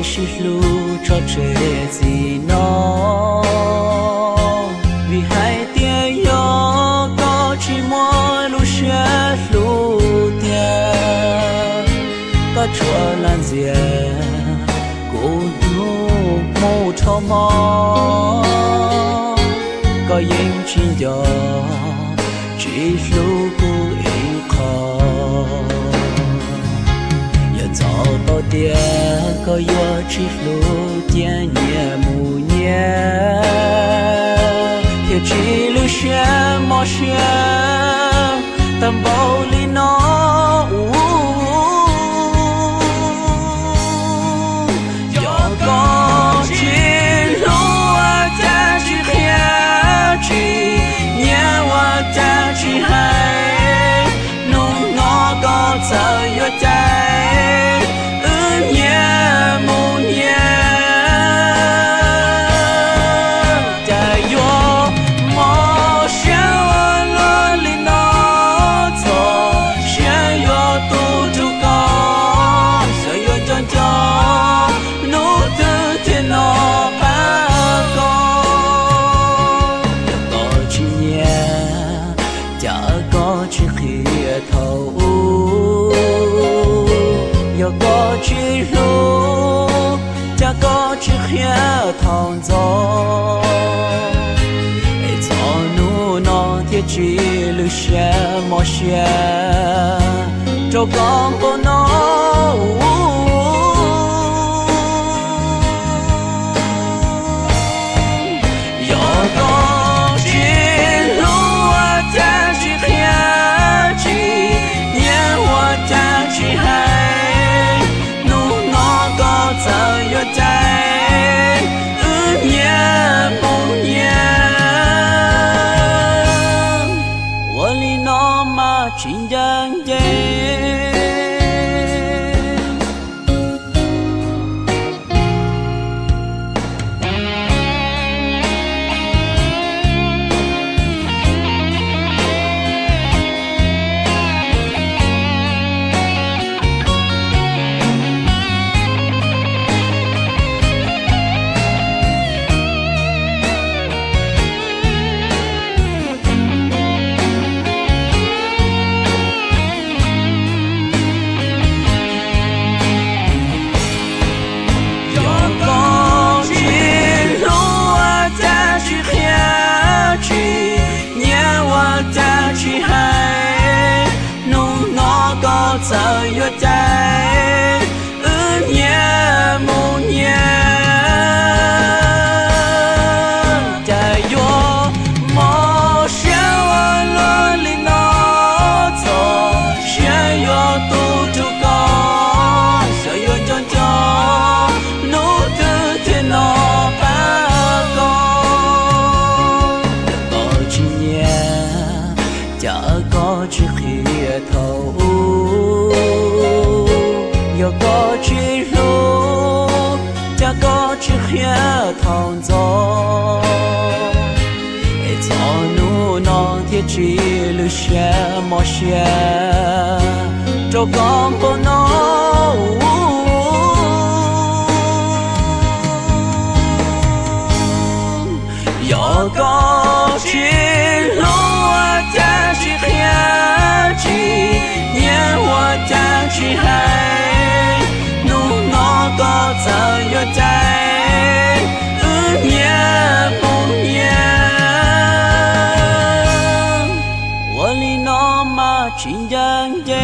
sib hlub tso tseg txij no, vim hais tias yog koj tsis muaj lub siab hlub tiag, koj tsuas lam ntxias kuv hnub mus rho hmo, koj yeej tsis nco tsis hlub kuv ib qho. Yog txog tau tias koj yuav tsis hlub cia nyias mus nyias, thiaj tsis lwj siab mob siab tag npaum li no. Yog koj tsis hlub ua cas tsis qhia, tsis nyiam ua cas tsis hais, hnub no koj txawm yuav cais wb nyias mus nyias. Cas yuav mob siab ua luaj li no, txog siab yuav tu rau koj, xyov yuav nco nco hnub twg thiaj nov qab koj. Yog koj tsis nyiam, cas koj tsis qhia thaum ub, yog koj tsis hlub, cas koj tsis qhia thaum ntxov, es txog hnub no thiaj tsis lwj siab mob siab rau koj npaum no. Yog koj tsis hlub ua cas tsis qhia, tsis nyiam ua cas tsis hais, hnub no koj txawm yuav cais wb nyias mus nyias. Ua li no mas tsis ncaj ncees. Yog koj tsis hlub ua cas tsis qhia, tsis nyiam ua cas tsis hais, hnub no koj txawm yuav cais wb nyias mus nyias. Cas yuav mob siab ua luaj li no, txog siab yuav tu rau koj, xyov yuav nco nco hnub twg thiaj nov qab koj. Yog koj tsis nyiam, cas koj tsis qhia thaum ub, yog koj tsis hlub, cas koj tsis qhia thaum ntxov, es txog hnub no thiaj tsis lwj siab mob siab rau koj npaum no. Yog koj tsis hlub ua cas tsis qhia, tsis nyiam ua cas tsis hais, hnub no koj txawm yuav cais wb nyias mus nyias. Ua li no mas tsis ncaj ncees.